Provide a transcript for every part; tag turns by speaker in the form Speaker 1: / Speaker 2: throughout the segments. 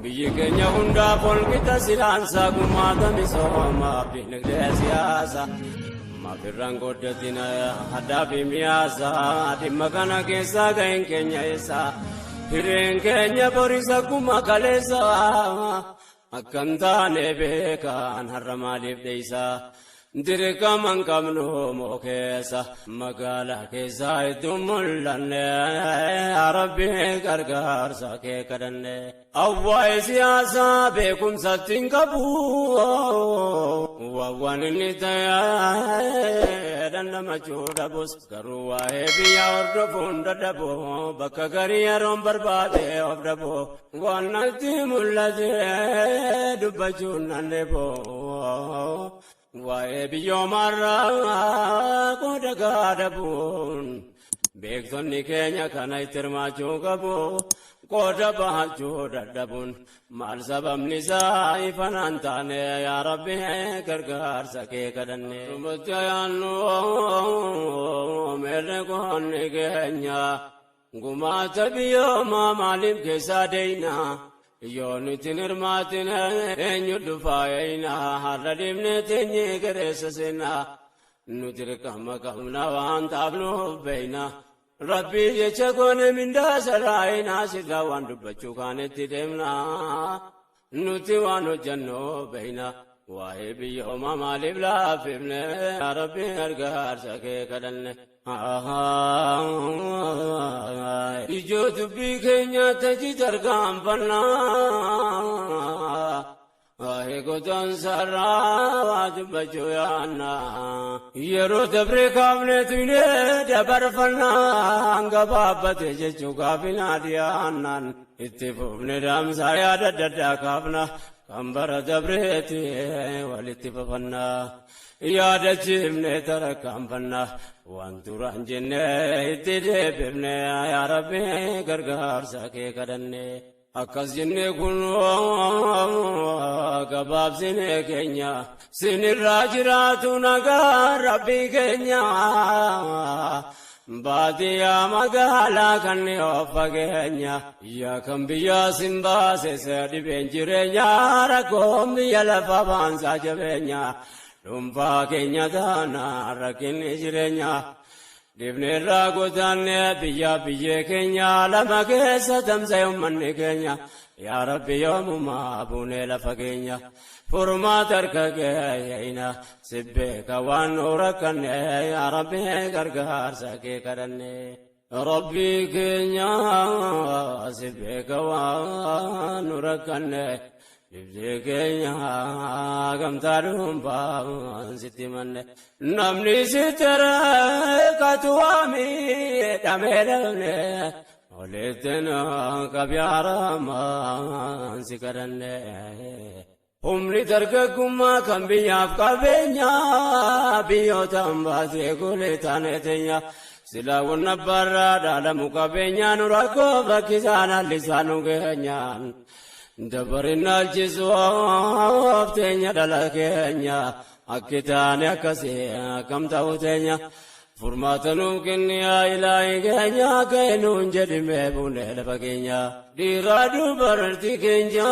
Speaker 1: Biyyi keenya hundaaf holqita silaansaa gumaata misoomaa dinagdee siyaasaa. Maafirraan goddatina addaa fi miyaasaa dhimma kana keessaa ga'een keenya eessa? Hireen keenya borisa akkuma kaleessa. Akkan taane beekaan har'a maaliif dheeysa? Dirqama hin qabnu moo keessa magaalaa keessaa hedduu mul'anne yaa Rabbi gargaarsa kee kadhanne. Awwaa'ee siyaasaa beekumsatti hin qabu. Waan inni ta'e dandamachuu dhabus garuu waa'ee biyyaa hordofuun dadhabu bakka garii yeroon barbaade of dhabu waan natti mul'ate dubbachuun nan dhibu. Waa'ee biyyoomarraa qooda gaadabuun beektonni keenya kana itti hirmaachuu qabu. Qooda bahachuu dadhabuun maal sababni isaa ifanaan taane yaa Rabbi gargaarsa kee kadhanne. Dhumatti yaannu meerre qoonni keenya gumaata biyyoomaa maaliif keessaa deeyna? Yoo nuti hin hirmaatin eenyu dhufaa eeyna? Har'a dhiibnee teenyee gereessa seenna. Nuti dirqama qabna waan taafnuuf beeyna. Rabbii jecha goone mindaa sarraa'inaa sirraa waan dubbachuu kaanetti deemna. Nuti waan hojjennu beeyna. Waa'ee biyyoomaa maaliif laaffifne? Yaa Rabbi gargaarsa kee kadhanne. Ijoo dubbii keenya taji tarkaanfannaa. Waa'ee godaansaarraa waa dubbachuu yaanna. Yeroo dabree kaafnee tuyne dabarfannaa gabaabbate jechuu gaafinaa dhiyaannaan itti fufne daamsaa yaada adda addaa kaafna kan bara dabreeti walitti fafannaa. Yaadachiifne tarkaanfanna waan duraan jenne itti deebifne yaa Rabbi gargaarsa kee kadhanne. Akkas jennee kun gabaabsine keenya sinirraa jiraatu nagaa Rabbii keenya. Baadiyyaa magaalaa kan of fageenya yaa kan biyyaa sin baase dhibeen jireenya rakkoon biyya lafa baansaa jabeenya dhuunfaa keenya taana rakkinni jireenya. Dhibneerraa godaanne biyya biyyee keenya lama keessa tamsa'e uummanni keenya yaa Rabbi yoomumaa buunee lafa keenya furmaata harka keenya si beeka waan nu rakkanne yaa Rabbi gargaarsa kee kadhanne. Rabbi keenya si beeka waan nu rakkanne dhibdee keenya gamtaa dhuunfaan sitti manne. Namni sitti rakkatu waami dhamee dhabne olitti qabyaaramaan si kadhanne. Humni dargaggummaa kan biyyaaf qabeenya biyyoota baasee golee taane teenya. Silaa wanna barraa dhaalamu qabeenya nu rakkoo rakkisaan allisaa nu geenyaan. Dabarin naalchisuuf teenya dhala keenya akki taane akkasii akkam ta'u teenya. Furmaata nuuf kenni yaa ilaahi keenya ka'e nuun jedhimee buunee lafa keenya. Dhiiraa dubartii keenya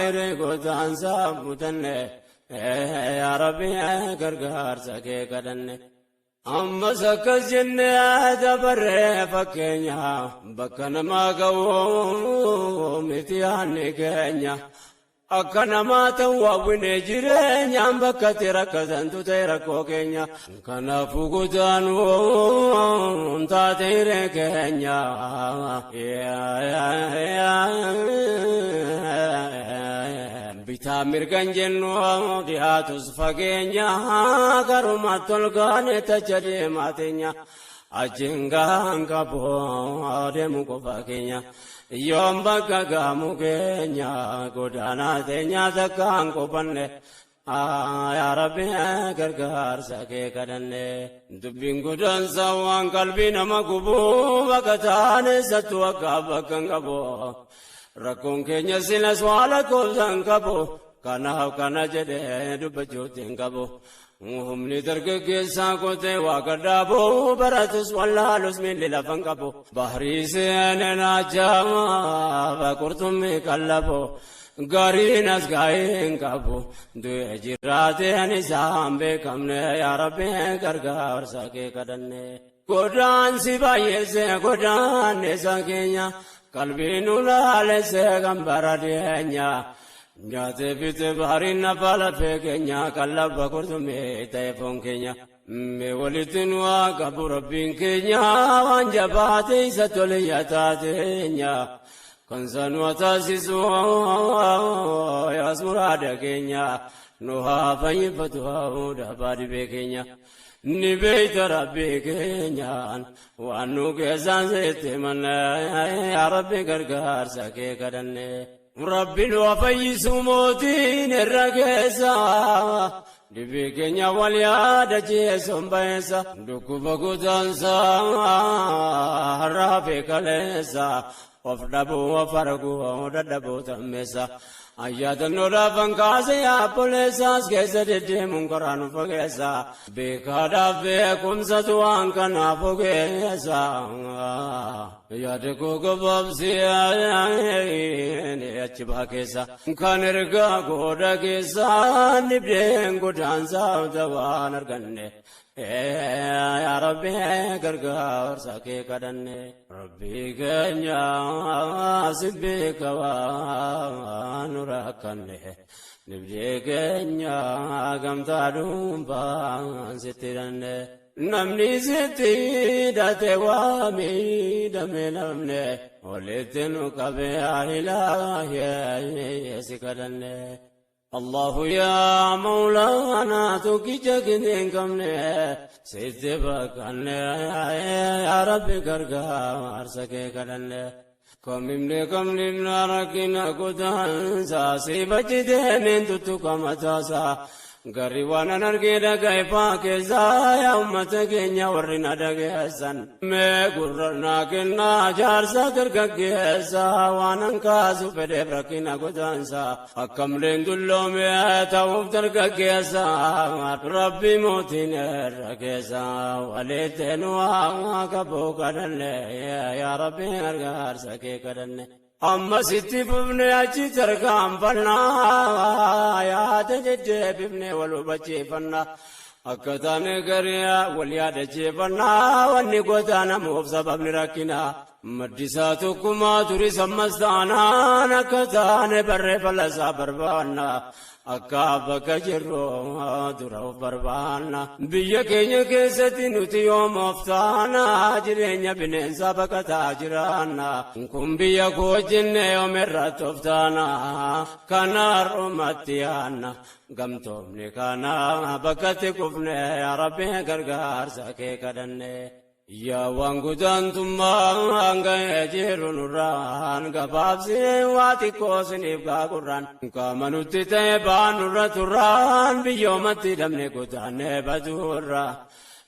Speaker 1: hiree gootaansaa mutanne yaa Rabbi gargaarsa kee kadhanne. Ammas akkas jennee dabarree fakkeenya bakka namaa ga'u miti yaadni keenya. Akka namaa ta'u hawwinee jireenyaan bakka itti rakkatantu ta'e rakkoo keenya. Kanaafuu godaanuun taate hiree keenya. Bitaa mirgan jennu dhiyaatus fageenya garumatti ol kaane tacha deemaa teenya. Achiin gahaan qabu deemu qofa keenya. Yoom bakka gaamu keenya godaanaa teenya takkaan qubanne. Yaa Rabbi gargaarsa kee kadhanne. Dubbiin godaansa waan qalbii nama gubu bakka taane sattu akka bakka hin qabu. Rakkoon keenya silas waa lakkoofsa hin qabu. Kanaaf kana jedhee dubbachuutti hin qabu. Humni dargaggeessaa qotee waaqa dhaabuu baratus wallaalus miilli lafan qabu. Bahrii seeneen ajaa'ibaa qurxummii qallabu. Gariin as ga'ee hin qabu. Du'e jiraateen isaan beekamne yaa Rabbi gargaarsa kee kadhanne. Godaansi baay'eesse godaannisa keenya qalbii nu laalesse kan bara dhiyeenya. Nyaatee fixe bahariin nafa lafee keenya qallabba qurxummii ta'e foon keenya. Mee walitti nu haa qabu Rabbiin keenya waan jabaate isa tole taateenya. Kan sanu taasisu yaas muraada keenya nu haa fayyifatu haa dhibee keenya. Ni beeyta Rabbii keenyaan waan nu keessaan sitti manne yaa Rabbi gargaarsa kee kadhanne. Rabbi nu haa fayyisu mootiin irra keessa. Dhibee keenya wal yaadachiisuun bayeessa. Dhukkuba godaansaa har'aa fi kaleessa. Of dhabuu of arguu dadhabuu tammeessa. Ayyaadannoo kaase yaabboleessaas keessa deddeemuun karaa nu fageessa. Beekaadhaaf beekumsatu waan kanaaf ogeessa. Yaada koo gabaabsee achi baa keessa. Kan ergaa gooda keessa dhibdeen godaansaa waan arganne. Yaa Rabbi gargaarsa kee kadhanne. Rabbii keenya si beeka waan nu rakkanne. Dhibdee keenya gamtaa dhuunfaan sitti hidhanne. Namni sitti hidhate waa miidhame namne. Walitti nu qabee ilaahee si kadhanne. Allahu yaa Mawlaana tokkicha hin qabne sitti baqanne yaa Rabbi gargaarsa kee kadhanne. Kamimne kamlimna rakkina godaansa si bachi deemeen tuttuqa mataasaa. Garri waan an argee dhaga'e faa keessaa yaa uummata keenya warri na dhageessan. Mee gurra naa kennaa jaarsa dargaggeessa waan an kaasu fedheef rakkina godaansa. Akkamleen dulloome ta'uuf dargaggeessa Rabbi mootiin irra keessa walitti nu haa qabu kadhanne yaa Rabbi gargaarsa kee kadhanne. Amma sitti fufne achi tarkaanfannaa yaada deddeebifne wal hubachiifannaa. Akka taane garii wal yaadachiifannaa wanni godaanamuuf sababni rakkinaa. Maddisaa tokkummaa turis ammas taanaan akka taane barree falasaa barbaanna. Akka bakka jirru dura of barbaanna. Biyya keenya keessatti nuti yoom of taana jireenya bineensaa baqataa jiraanna. Kun biyya koo jenne yoom irratti of taana. Kana har'umatti yaanna. Gamtoomni kana bakkatti kufne yaa Rabbi gargaarsa kee kadhanne. Yaa waan godaantummaa ga'ee jiru nurraan gabaabsee waa xiqqoo siniif gaagurraan qaama nutti ta'e baanurra turraan biyyoomatti dhabne godaannee baduurra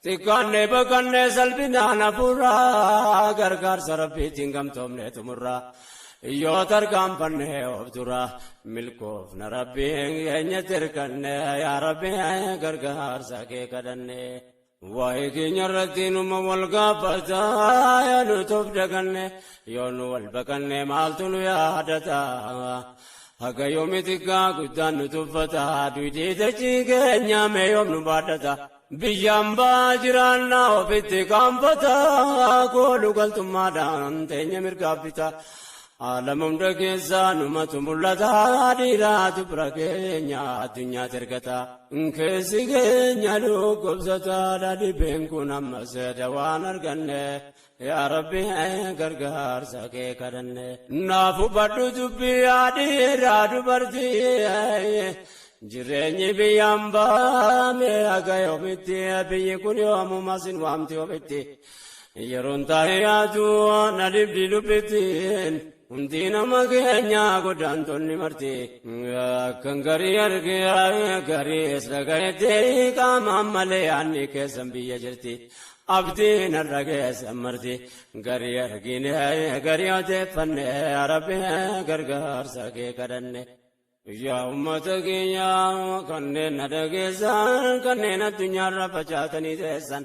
Speaker 1: xiqqaannee baqannee salphinaan hafuurraa gargaarsa Rabbiitiin gamtoomne xumurra. Yoo tarkaanfannee of dura milkoofna Rabbiin keenya tirkanne yaa Rabbi gargaarsa kee kadhanne. Waa'ee keenya irratti numa wal gaafata yaa nu toof daganne yoo nu wal baqanne maaltu nu yaadata. Haga yoomi xiqqaa guddaan nu tuffata duudii dachii keenya mee yoom nu baadhata. Biyyaan baa jiraannaa ofitti qaanfata koolu galtummaadhaan teenya mirgaaf bita. Alama hunda keessaa numatu mul'ata dhiiraatu bira keenya addunyaatti ergata. Keessi keenya dhukkubsataadha dhibeen kun ammas dawaan arganne. Yaa Rabbi gargaarsa kee kadhanne. Naaf hubadhu dubbii yaa dhiiraa dubartii. Jireenyi biyyaan baame haga yoomitti biyyi kun yoomuma sin waamti ofitti. Yeroon taa'ee yaadu na dhibdi dubbittiin. Hundi nama keenya godaantonni marti. Akkan garii argee gariis dhagayetti qaamaan malee yaadni keessan biyya jirti. Abdiin har'a keessan marti. Garii argine garii odeeffanne yaa Rabbi gargaarsa kee kadhanne. Yaa uummata keenya kanneen na dhageessan, kanneen addunyaarra facaatanii teessan,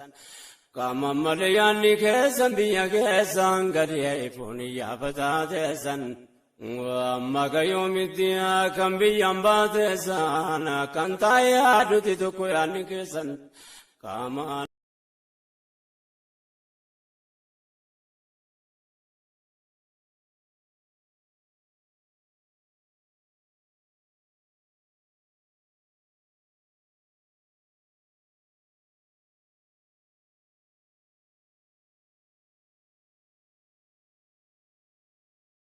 Speaker 1: qaama malee yaadni keessan biyya keessan gadi ifuun iyyaafataa teessan. Amma gayyoomitti kan biyyaan baateessan, kan taa'ee yaadutti tokko yaadni keessan qaama.